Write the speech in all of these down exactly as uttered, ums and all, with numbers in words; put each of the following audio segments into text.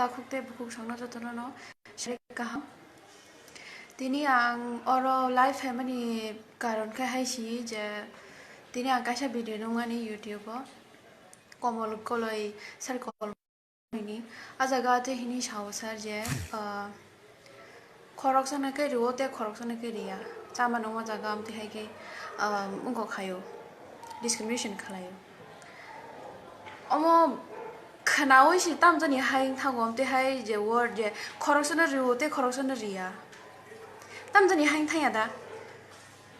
takhuk tei bukhuk songno jotono no sari kaham. Tini ang oro live phaimani karon khe hai si je tini ang kaisa video nungmani YouTube o Komol Koloi sir Komol Koloi ni. A jaga tei hini sao sir je, ah, khoroksano khe rio tei khoroksano khe ria. Chama nungma jaga amtwi hai khe, ah, wngkok khaio, discrimination khlaio. Omo khwnaui se tamjani hai wngthango, amtwi hai je word je khoroksano rio tei khoroksano ria. Tamjani hai wngthangya da?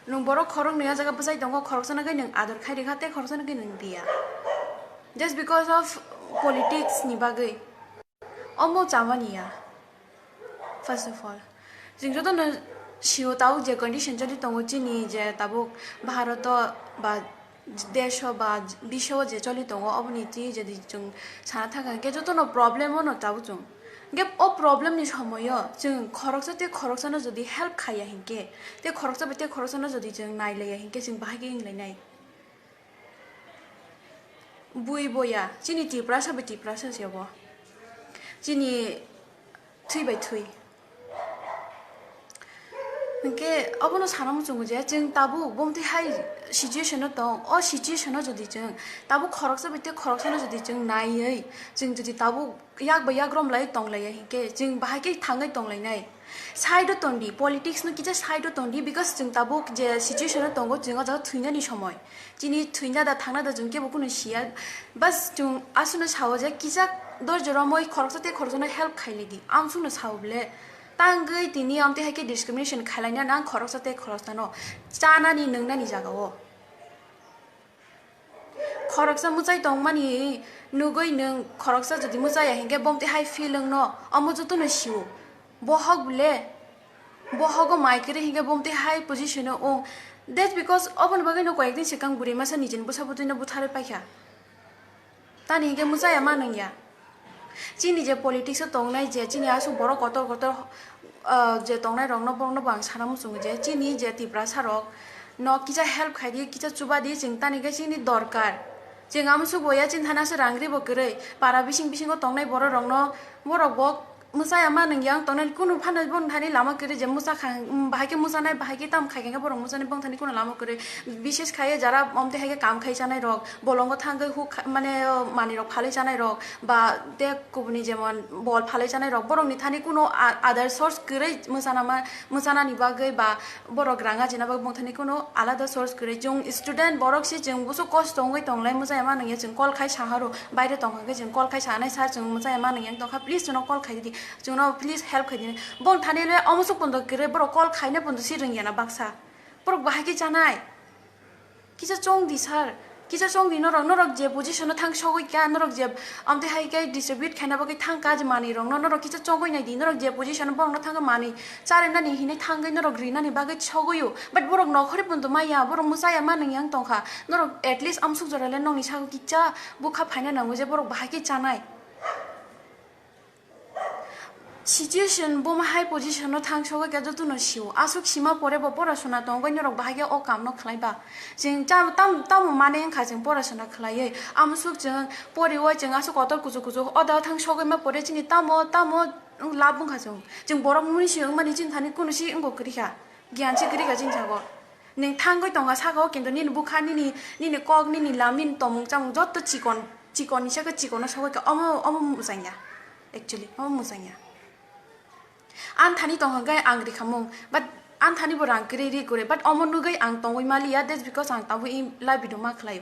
Nwng borok khoroknwi o jaga bwchai tongo, khoroksano khe nwng ador khai rikha tei khoroksano khe nwng ria. Just because of politics ni bagwi. Omo chamani ya. First of all, chwng jotono sio tabuk je condition choli tongo chini je tabuk Bharat o ba desho ba bisho je choli tongo, oboni twi jodi chwng sana thang khe jotono problem ono tabuk chwng. Hingke o problem ni somoyo chwng khoroksa tei khoroksano jodi help khaiya hinkhe, tei khoroksa bai tei khoroksano jodi chwng nailaiya hinkhe chwng bahai khe wnglainai. Bui boya, chini Tiprasa bai Tiprasa se bo. Chini thwi bai thwi. Hingke obono sana muchungo je, chwng tabuk bomtwi hai situation o tong, o situation o jodi chwng tabuk khoroksa bai tei khoroksano jodi chwng naiwi, chwng jodi tabuk yak bai yak romlai tonglaiya hinkhe, chwng bahai khe thangwi tonglainai. Side o tongdi, politics no kisa side o tongdi, because chwng tabuk je situation o tongo, chwng o jaga thwinani somoi. Chini thwina da thangna da chwng kebo kunu siya. Bas chwng aswkno sao je kisa dorjo romwi khoroksa tei khoroksano help khailidi. Amsukno sao ble. Tangwi tini amtwi hai khe discrimination khailaina nang khoroksa tei khoroksano chanani nwngnani jagao. Khoroksa mwchai tongmani nugwi nwng khoroksa jodi mwchaya hinkhe bomtwi hai feel wngno, omo jotono sio. Bohok ble, bohogo mai kwrwi hinkhe bomtwi hai position o wng. That's because oboni bagwino koyekdin swkang bwrwi masa nijini bwsa bwtwino butharwi paikha. Tani hinkhe mwchaya ma nwngya. Chini je politics o tongnai je chini aswk borok kotor kotor, ah, je tongnai rokno borokno bo ang sana muchungo je chini je Tiprasa rok no kisa help khaidi, kisa chubadi, chwng tani khe chini dorkar. Chwng amsuk boya chini thani aswk rang ribo kwrwi para bising bisingo tongnai borok rokno borok bo mwchaya ma nwngya wng tongnai kunu phano boni thani lama kwrwi je mwchakha, bahai khe mwchanai, bahai khe tam khai khe borok mwchanai boni thani kunu lama kwrwi. Bishes khai jara omtwi hai khe kam khai chanai rok, bolongo thangwi huk kha-, mane, manwi rok phalwi chanai rok, ba tei kubuni jemon bol phalwi chanai rok, borok ni thani kuno a-, other source kwrwi mwchana ma, mwchana ni bagwi ba borok rang ajina bagwi bong thani kuno alada source kwrwi. Chwng student borok se chwng buso kosto wngwi tonglai mwchaya ma nungya chwng call khai saharo, baire tongkha khe chwng call khai sanai sir chwng mwchaya ma nungya tongkha please chwngno call khai di, chwngno please help khai di. Bong thani le omo suk pondo kwrwi borok call khaina pondo si rwngya na baksa. Borok bahai khe chanai. Kisa chong di sir, kisa chong di norok, norok je position o thang sogwi kha, norok je amtwi hai khe distribute khaina bagwi thang kha je manwi rokno, norok kisa chongwi nai di, norok je position o borokno thang kha manwi charinani hinwi thangwi norok rinani bagwi sogwi o, but borok nokhorwi pondo maya, borok mwchaya manwi yang tongkha, norok at least amsuk jora le nokni sago kisa bukha phaina nango je borok bahai khe chanai. Situation bo ma hai position no thang sogwi khe jotono sio. Aswk sima pore bo porasona tongwi norok bahai khe o kam no khlai ba. Chwng cha-, tam-, tamo mane wngkha chwng porasona khlaiwi. Amswk chwng poriwi chwng aswk kotor kuchuk kuchuk o da thang sogwi ma pore chini tamo, tamo lab wngkha chwng. Chwng borok muni si wngmani chini thani kunu si wngbo kwrwi kha. Giyan se kwrwi kha chini sago. Nwng thangwi tongkha saka o, kintu nini bwkha, nini, nini kok, nini lam, nini tongmung chamung joto chikon, chikon ni saka chikon no sogwi kha. Omo, omo muchang ya. Actually, omo muchang ya. Ang thani tongkha khe ang rikhamung, but ang thani bo rang kwrwi ri kwrwi, but omo nugwi ang tongwi maliya, that's because ang tabuk i live video ma khlaio.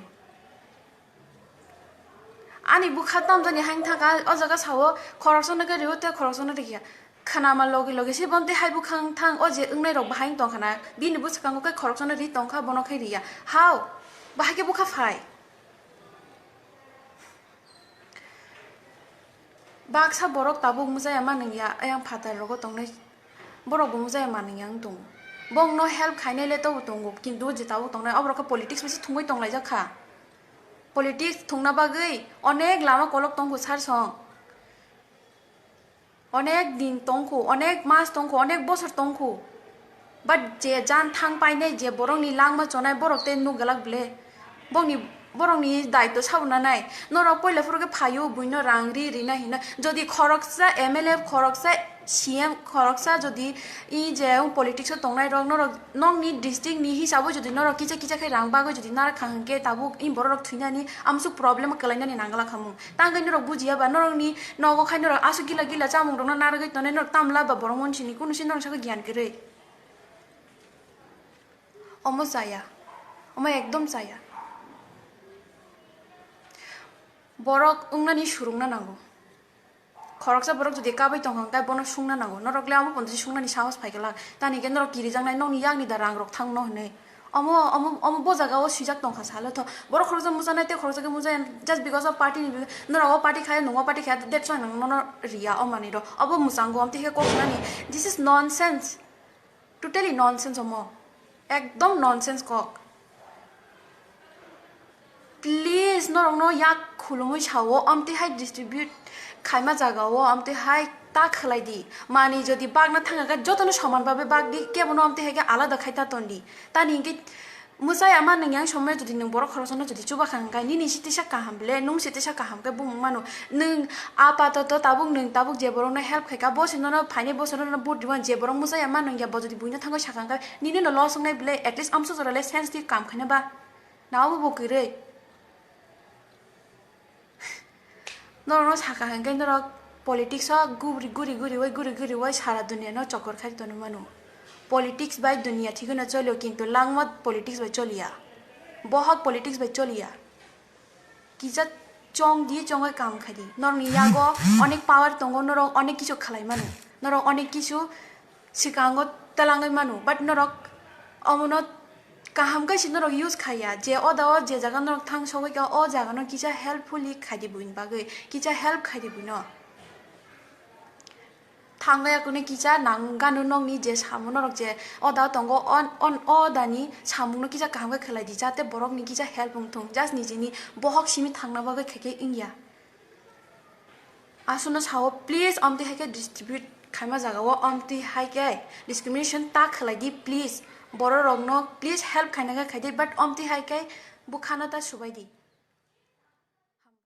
Ani bwkha tamjani haino thangkha, o jaga sao khoroksa no khe rio tei khoroksa no rikya. Khwnama logi logi se bonte hai bwkhang thang o je wngnai rok bahai tongkha na, bini bwskango khe khoroksa no ri tongkha, bono khe riya. How? Bahai khe bwkha phai. Baksa borok tabuk mujaya manwngya, ayang phatar rogo tongnai borok bo mujaya manwngya wng tongo. Bongno help khainai le tobo tongo, kintu je tabuk tongnai oborok khe politics bai se thungwi tonglaijak kha. Politics thungna bagwi onek lama kolok tongkhu sar song. Onek din tongkhu, onek mas tongkhu, onek bosor tongkhu. But je jan thang painai, je borokni langma chonai, borok tei nuk galak ble. Bongni Borokni daitw sabo nanai. Norok poila phuru khe phaio buino rang ri rina hino. Jodi khoroksa M L A, khoroksa C M, khoroksa jodi i je politics o tongnai rok, norok nokni district ni hisabo jodi norok kisa kisa khe rang bagwi jodi narak kha hwnkhe tabuk i borok rok thwinani amsuk problem kwlainani nangla khamung. Tangwi norok bujiya ba norokni nogo khai norok aswk gila gila chamung rokno narwgwi tongnai norok tamla ba borok monsini kunu se norok sakhe giyan kwrwi. Omo chaya, omo ekdom chaya. Borok wngnani surungna nango. Khoroksa borok jodi kabui tongkha hwnkhe bono sungna nango. Norok le amo pono je sungnani sahos phai glak. Tani khe norok kirijaknai nokni yakni da rang rok thangno hwnwi. Omo, omo, omo bo jaga o swijak tongkha salo tho. Borok khoroksa muchanai tei khoroksa khe muchaya just because of party ni, norok o party khaya, nwng o party khaya, that's why nwng nono riya o manwi rok. Obo mwchango, amtwi khe kok sanani. This is nonsense. Totally nonsense omo. Ekdom nonsense kok. Please, norokno yak khulumui sao, amtwi hai distribute khaima jaga o, amtwi hai ta khwlai di. Mani jodi bagna thanga khe jotono soman babe bag di, kebono amtwi hai khe alada khai ta ton di. Tani hwnkhe mwchaya ma nwng yang somoi jodi nwng borok khoroksa no jodi chuba kha hwnkhe nini se tisa kaham ble, nwng se tisa kaham khe bumung mano. Nwng apatoto tabuk nwng tabuk je borokno help khaika, bo se nono phainai bosor nono vote rwmani, je borok mwchaya ma nungya bo jodi buino thangwi sakha hwnkhe nini no loss wngnai ble, at least amso jora le sense twi kam khaina ba. Na obo bo kwrwi. Norokno sakha hwnkhe norok politics o guri guri guri oi guri guri oi sara dunia no chokor khai tono mano. Politics bai dunia thigwi no cholio, kintu langma politics bai choliya. Bohok politics bai choliya. Kisa chong di, chongwi kam khai di. Norokni yago onek power tongo, norok onek kisu khlai mano. Norok onek kisu swkango twlangwi mano, but norok omono kaham khe se norok use khaiya. Je oda o je jaga norok thang sogwi kha, o jaga no kisa helpfully khai di buini bagwi, kisa help khai di buino. Thangwi akuni kisa nang gano nokni je samo norok je oda tongo, on, on, o odani samungno kisa kaham khe khlai di, jate borokni kisa help wng thung, just nijini bohok simi thangna bagwi khaikhe wngya. Aswkno sao, please, amtwi hai khe distribute khaima jaga o, amtwi hai khe discrimination ta khlai di, please. Borok rokno please help khaina khe khai di, but amtwi hai khe bwkhano ta subai di.